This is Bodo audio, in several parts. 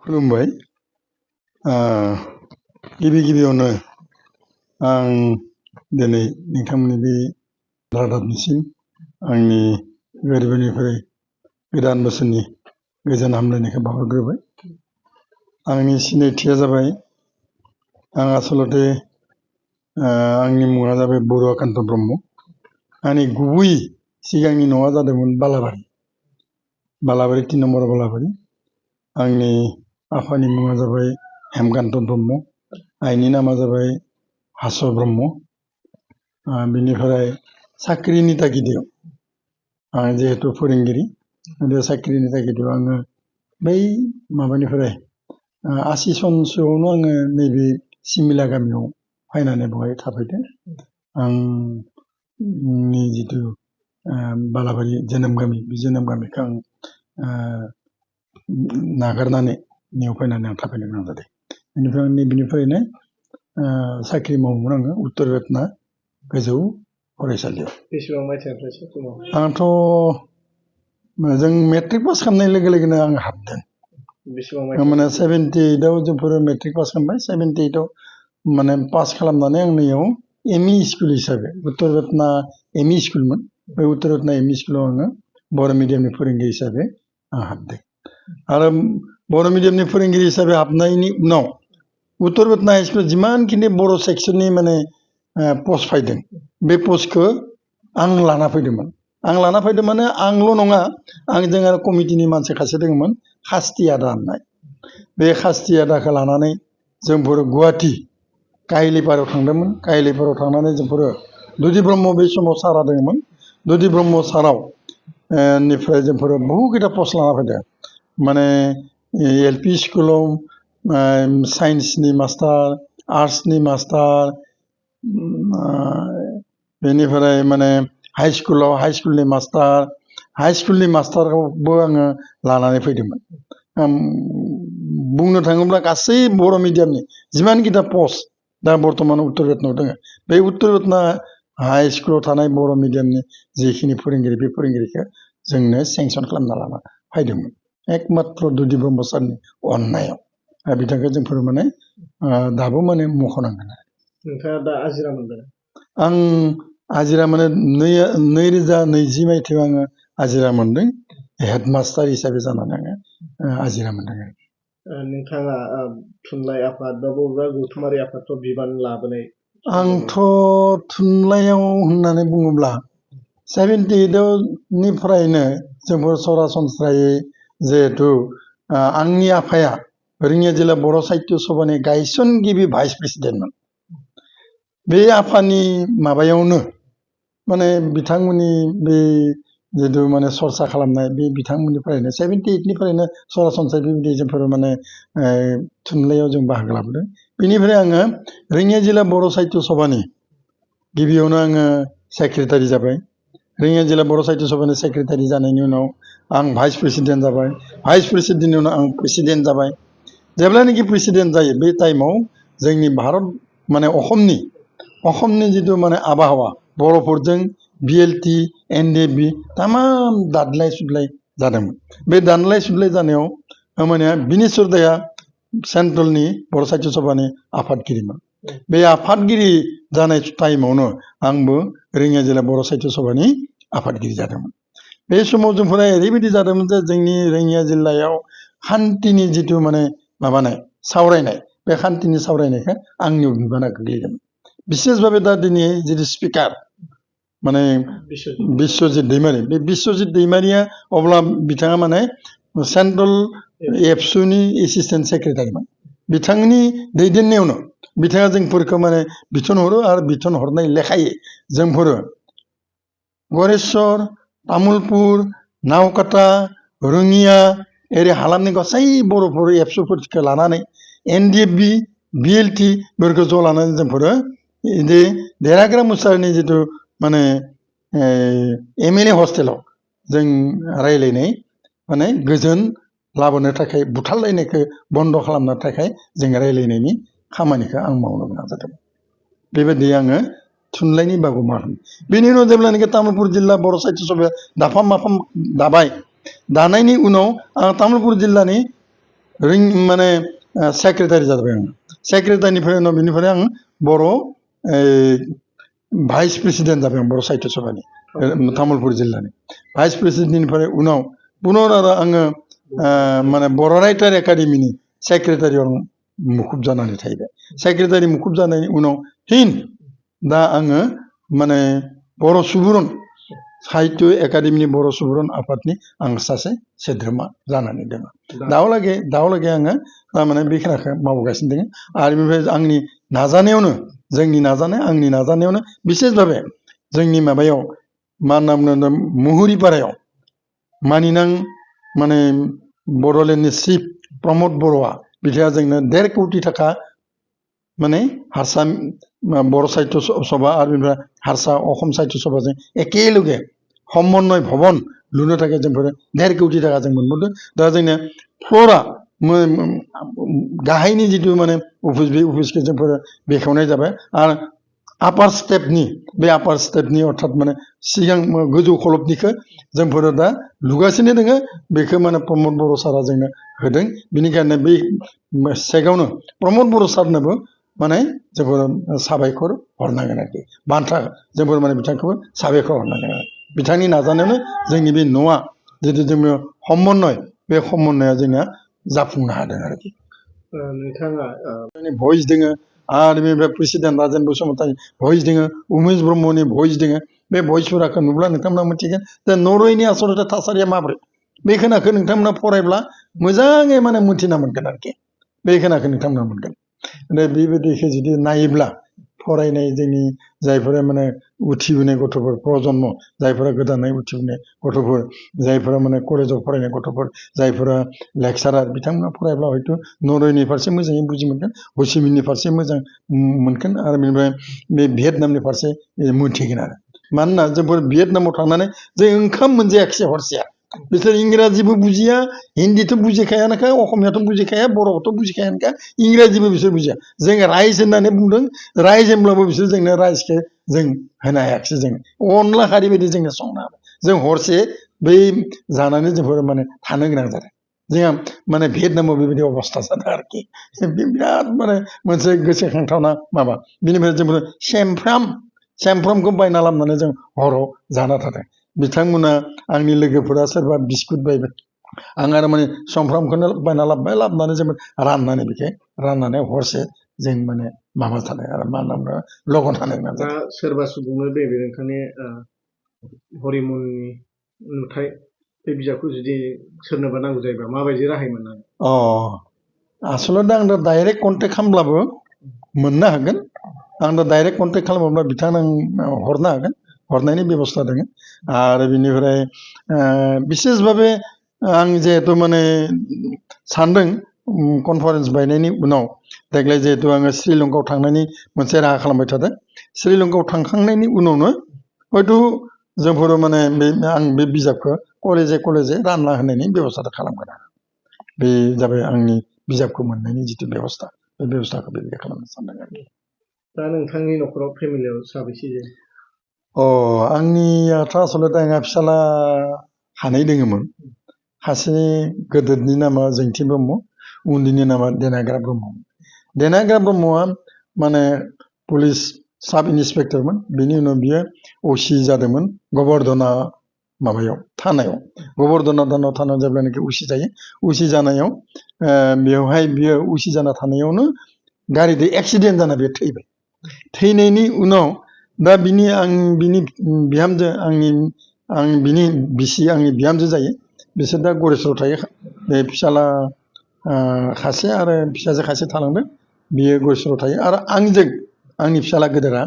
खुलुमबाय। गिबि गिबियावनो आं दिनै नोंथांमोननि बे रादाबनिसिम आंनि गोरबोनिफ्राय गोदान बोसोरनि गोजोन हामलायनायखौ बावहरग्रोबाय। आंनि सिनायथिया जाबाय आं आसलते आंनि मुङा जाबाय बरुवाकान्त ब्रह्म। आंनि गुबै सिगांनि न'आ जादोंमोन बालाबारि 3 नम्बर बालाबारि। आंनि आफानि मुङा जाबाय हेमकान्त ब्रह्म, आइनि नामा जाबाय हास ब्रह्म। बिनिफ्राय साख्रिनि तागिदायाव आं जिहेतु फोरोंगिरि, बे साख्रिनि तागिदायाव आङो बै माबानिफ्राय 80 सनसोआवनो आङो नैबे सिमिला गामियाव फैनानै बेवहाय थाफैदों। आंनि जिथु बालाबारि जोनोम गामि, बे जोनोम गामिखौ आं नागारनानै न'आव फैनानै आं थाफैनो गोनां जादों। बेनिफ्रायनो साख्रि मावोमोन आङो उत्तर रत्ना गोजौ फरायसालियाव। बेसेबां मायथाइनिफ्राय साख्रि मावो? आंथ' जों मेट्रिक पास खालामनाय लोगो लोगोनो आं हाबदों। बेसेबां माने 78आव जोंफोर मेट्रिक पास खालामबाय। 78आव माने पास खालामनानै आं नैयाव एमइ स्कुल हिसाबै उत्तर रत्ना एमइ स्कुलमोन। बे उत्तर रत्ना एमइ स्कुलाव आङो बर' मिडियामनि फोरोंगिरि हिसाबै आं हाबदों। आरो बर' मिडियामनि फोरोंगिरि हिसाबै हाबनायनि उनाव उत्तर रत्ना हाइ स्कुलाव जिमानखिनि बर' सेक्सननि माने पस्ट फैदों, बे पस्टखौ आं लाना फैदोंमोन। माने आंल' नङा, आंजों आरो कमिटिनि मानसि सासे दङमोन, खास्ति आदा होननाय। बे खास्ति आदाखौ लानानै जोंफोर गुवाहाटि काहिलिपारायाव थांदोंमोन। काहिलिपारायाव थांनानै जोंफोर दुदि ब्रह्म बै समाव सारा दङमोन। दुदि ब्रह्म साराव निफ्राय जोंफोर बहु खैथा पस्ट लाना फैदों। माने एलपि स्कुलाव साइन्सनि मास्टार, आर्ट्सनि मास्टार, बेनिफ्राय माने हाइ स्कुलनि मास्टारखौबो आङो लानानै फैदोंमोन। बुंनो थाङोब्ला गासै बर' मिडियामनि जिमान खिथा पस्ट दा बर्थमान उत्तर रत्नायाव दङ, बे उत्तर रत्ना हाइ स्कुलाव थानाय बर' मिडियामनि जिखिनि फोरोंगिरि, बे फोरोंगिरिखौ जोंनो सेंसन खालामना लाना फैदोंमोन। एकमात्र दुदि ब्रह्म सारनि अननायाव बिथांखौ जोंफोर माने दाबो माने मख'नांगोन। नोंथाङा दा आजिरा मोनदों? आं आजिरा माने 2020 मायथाइयाव आङो आजिरा मोनदों। हेडमास्टार हिसाबै जानानै आङो आजिरा मोनदों। नोंथाङा थुनलाइ आफाद बा बबेबा गौथुमारि आफादफ्राव बिबान लाबोनाय? आंथ' थुनलाइयाव होननानै बुङोब्ला 78आव निफ्रायनो जोंफोर सरासनस्रायै जिहेथु आंनि आफाया रङिया जिल्ला बर' साहित्य सभानि गायसनगिरि भाइस प्रेसिडेन्टमोन। बे आफानि माबायावनो माने बिथांमोननि बे जिथु माने सरसा खालामनाय, बे बिथांमोननिफ्रायनो 78निफ्रायनो सरासनस्रायै बेबायदि जोंफोर माने थुनलाइयाव जों बाहागो लाबोदों। बेनिफ्राय आङो रङिया जिल्ला बर' साहित्य सभानि गिबियावनो आङो सेक्रेटारि जाबाय। रङिया जिल्ला बर' साहित्य सभानि सेक्रेटारि जानायनि उनाव आं भाइस प्रेसिडेन्ट जाबाय। भाइस प्रेसिडेन्टनि उनाव आं प्रेसिडेन्ट जाबाय। जेब्लानाखि प्रेसिडेन्ट जायो बे टाइमाव जोंनि भारत माने अखमनि जिथु माने आबहावा, बर'फोरजों बिएलटि, एनडिएफबि तामाम दादलाय सुदलाय जादोंमोन। बे दानलाय सुदलाय जानायाव माने बिनेस्वर दाया सेन्ट्रेलनि बर' साहित्य सभानि आफादगिरिमोन। बे आफादगिरि जानाय टाइमावनो आंबो रङिया जिल्ला बर' साहित्य सभानि आफादगिरि जादोंमोन। बे समाव जोंफोरा ओरैबायदि जादोंमोन जे जोंनि रङिया जिल्लायाव खान्थिनि जिथु माने माबानाय सावरायनाय, बे खान्थिनि सावरायनायखौ आंनियाव बिबाना गोग्लैदोंमोन। बिसेसभाबे दा दिनै जिथु स्पिकार माने बिस्वजित दैमारि, बे बिस्वजित दैमारिया अब्ला बिथाङा माने सेन्ट्रेल एबसुनि एसिस्टेन्ट सेक्रेटारिमोन। बिथांनि दैदेननायावनो बिथाङा जोंफोरखौ माने बिथोन हरो आरो बिथोन हरनाय लेखायै जोंफोरो गरेस्वर, तामुलपुर, नावकाटा, रङिया एरै हालामनि गासै बर'फोर एबसुफोरखौ लानानै एनडिएफबि, बिएलटिफोरखौ ज' लानानै जोंफोरो बिदि देराग्रा मुसाहारिनि जिथु माने एमएलए हस्टेलाव जों रायलायनाय माने गोजोन लाबोनो थाखाय, बुथारलायनायखौ बन्द खालामनो थाखाय जों रायलायनायनि खामानिखौ आं मावनो गोनां जादोंमोन। बेबायदि आङो थुनलाइनि बागुमामोन। बेनि उनाव जेब्लानाखि तामुलपुर जिल्ला बर' साहित्य सभाया दाफाम माफाम दाबाय, दानायनि उनाव आं तामुलपुर जिल्लानि माने सेक्रेटारि जाबाय आं सेक्रेटारिनिफ्राय उनाव बिनिफ्राय आं बर' भाइस प्रेसिडेन्ट जाबाय आं बर' साहित्य सभानि तामुलपुर जिल्लानि भाइस प्रेसिडेन्टनिफ्राय उनाव पुनर आरो आङो माने बर' राइटार एकाडेमिनि सेक्रेटारियाव मुखुब जानानै थाहैबाय सेक्रेटारि मुखुब जानायनि उनाव फिन दा आङो माने बर' सुबुरुन साहित्य एकाडेमिनि बर' सुबुरुन आफादनि आं सासे सोद्रोमा जानानै दङ दावलागे आङो माने बे खेलाखौ मावगासिनो दङ आरो बेनिफ्राय आंनि नाजानायावनो जोंनि नाजानाय आंनि नाजानायावनो बिसेस भाबे जोंनि माबायाव मा होनना बुङो मुहुरिपारायाव मानिनां माने बड'लेण्डनि चिफ प्रमद बर'आ बिथाङा जोंनो 1.5 कोटि थाखा माने हारसा बर' साहित्य सभा आरो बेनिफ्राय हारसा अखम साहित्य सभाजों एखेलगे समन्वय भवन लुनो थाखाय जोंफोर 1.5 कोटि थाखा जों मोनबोदों दा जोंना फ्ल'रा गाहायनि जिथु माने अफिस बे अफिसखौ जोंफोर बेखेवनाय जाबाय आरो आपार स्टेपनि अर्थात माने सिगां गोजौ खलबनिखौ जोंफोर दा लुगासिनो दोङो बेखौ माने प्रमद बर' सारा जोंनो होदों बेनिखायनो बे सेगावनो प्रमद बर' सारनोबो माने जोंफोर साबायखर हरनांगोन आरोखि बान्था जोंफोर माने बिथांखौबो साबायखर हरनांगोन आरो बिथांनि नाजानायावनो जोंनि बे न'आ जितु जोङो समन्वय बे समन्वया जोंना जाफुंनो हादों आरोखि नोंथाङा भइस दोङो आरो बेनिफ्राय प्रेसिडेन्ट राजेन बसुमतारी भइस दोङो उमेश ब्रह्मनि भइस दोङो बे भइसफोरखौ नुब्ला नोंथांमोना मिथिगोन जे नरवेनि आसलथे थासारिया माब्रै बे खोनाखौ नोंथांमोना फरायब्ला मोजाङै माने मोनथिना मोनगोन आरोखि बे खोनाखौ नोंथांमोना मोनगोन बेबायदिखौ जुदि नायोब्ला फरायनाय जोंनि जायफोरा माने उथिबोनाय गथ'फोर प्रजन्म जायफोरा गोदानै उथिबोनाय गथ'फोर जायफोरा माने कलेजाव फरायनाय गथ'फोर जायफोरा लेक्सारार बिथांमोना फरायब्ला हयथ' नरवेनि फारसे मोजाङै बुजि मोनगोन हसिमिननि फारसे मोजां मोनगोन आरो बेनिफ्राय बे भियेटनामनि फारसे मोनथिगोन आरो मानोना जोंफोर भियेटनामाव थांनानै जों ओंखाम मोनजायाखिसै हरसेया बिसोर इंराजिबो बुजिया हिन्दीथ' बुजिखायानोखा असमियाथ' बुजिखाया बर'थ' बुजिखायानोखा इंराजिबो बिसोर बुजिया जों राइस होननानै बुंदों राइस होनब्लाबो बिसोर जोंनो राइसखौ जों होनो हायाखिसै जों अनला खारै बायदि जोंनो संनो हाबाय जों हरसे बै जानानै जोंफोर माने थानो गोनां जादों जोंहा माने भियेटनामाव बेबायदि अबस्था जादों आरोखि बिराद माने मोनसे गोसोखांथावना माबा बिनिफ्राय जोंफोर सेमफ्रामखौ बायना लाबोनानै जों हराव जाना थादों बिथांमोना आंनि लोगोफोरा सोरबा बिस्कुट बायबाय आं आरो माने समफ्रामखौनो बायना लाबोनानै जों राननानै हरसे जों माने माबा थादों आरो मा होनना बुङो लगन थानो गोनां दा जादों सोरबा सुबुंनो बे नोंथांनि हरिमननि नुथाय बे बिजाबखौ जुदि सोरनोबा नांगौ जायोबा माबायदि राहाय मोननांगोन आसलथे आं दा डाइरेक्ट कन्टेक्ट खालामब्लाबो मोननो हागोन आं दा डाइरेक्ट कन्टेक्ट खालामोब्ला बिथांनो हरनो हागोन हरनायनि बेबस्था दङ आरो बिनिफ्राय बिसेस भाबे आं जिहेतु माने सानदों कनफारेन्स बायनायनि उनाव देग्लाय जिहेतु आङो श्रीलंकायाव थांनायनि मोनसे राहा खालामबाय थादों श्रीलंकायाव थांखांनायनि उनावनो हयथ' जोंफोर माने आं बे बिजाबखौ कलेजे रानना होनायनि बेबस्था खालामगोन आरो बे जाबाय आंनि बिजाबखौ मोननायनि जिथु बेबस्था बे बेबस्थाखौ बेबायदि खालामनो सानदों आरोखि दा नोंथांनि न'खराव फेमिलियाव साबेसे जायो आंनियाथ' आसलथे आंहा फिसाला सानै दोङोमोन सासे गोदोरनि नामा जोंथि ब्रह्म उन्दैनि नामा देनाग्रा ब्रह्मआ माने पुलिस साब इन्सपेक्टरमोन बिनि उनाव बियो असि जादोंमोन गबर्धना माबायाव थानायाव गबर्धना थानायाव जेब्लानाखि उसि जायो उसि जानायाव बेवहाय बियो उसि जाना थानायावनो गारिजों एक्सिडेन्ट जाना बेयो थैबाय थैनायनि उनाव दा बिनि बिहामजो बिनि बिसि आंनि बिहामजो जायो बिसोर दा गरेस्वराव थायो बे फिसाला खासे आरो फिसाजो खासे थालांदों बियो गरेस्वराव थायो आरो आंनि फिसाला गेदेरा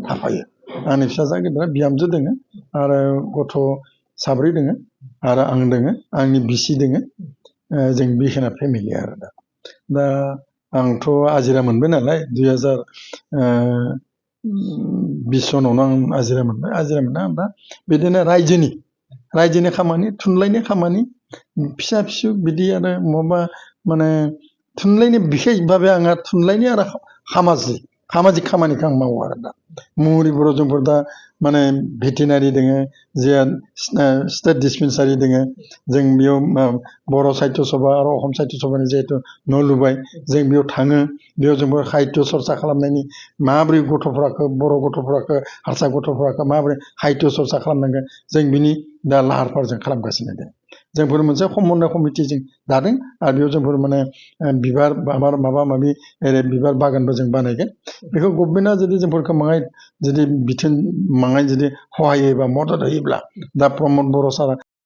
थाफायो आंनि फिसाजोआ गेदेरा बिहामजो दोङो आरो गथ' साब्रै दोङो आरो आं दोङो आंनि बिसि दोङो जों बेखिना फेमिलि आरो दा आंथ' आजिरा मोनबाय नालाय 2020 सनावनो आं आजिरा मोनबाय आजिरा मोनना आं दा बिदिनो रायजोनि खामानि थुनलाइनि खामानि फिसा फिसौ बिदि आरो माबा माने थुनलाइनि बिखेख भाबे आंहा थुनलाइनि आरो सामाजिक खामानिखौ आं मावो आरो दा मुहुरिफोराव जोंफोर दा माने भेटेनारि दोङो जे स्टेट डिसपेन्सारि दोङो जों बेयाव बर' साहित्य सभा आरो असम साहित्य सभानि जिहेतु न' लुबाय जों बेयाव थाङो बेयाव जोंबो साहित्य सरसा खालामनायनि माबोरै गथ'फोरखौ बर' गथ'फोरखौ हारसा गथ'फोरखौ माबोरै साहित्य सरसा खालामनांगोन जों बिनि दा लाहार फाहार जों खालामगासिनो दं जोंफोर मोनसे समन्वय कमिटि जों दादों आरो बेयाव जोंफोर माने बिबार माबा माबि बिबार बागानबो जों बानायगोन बेखौ गभर्नमेन्टआ जुदि जोंफोरखौ माङाय जुदि बिथोन माङाय जुदि सहाय होयोबा मदद होयोब्ला दा प्रमद बर' सारा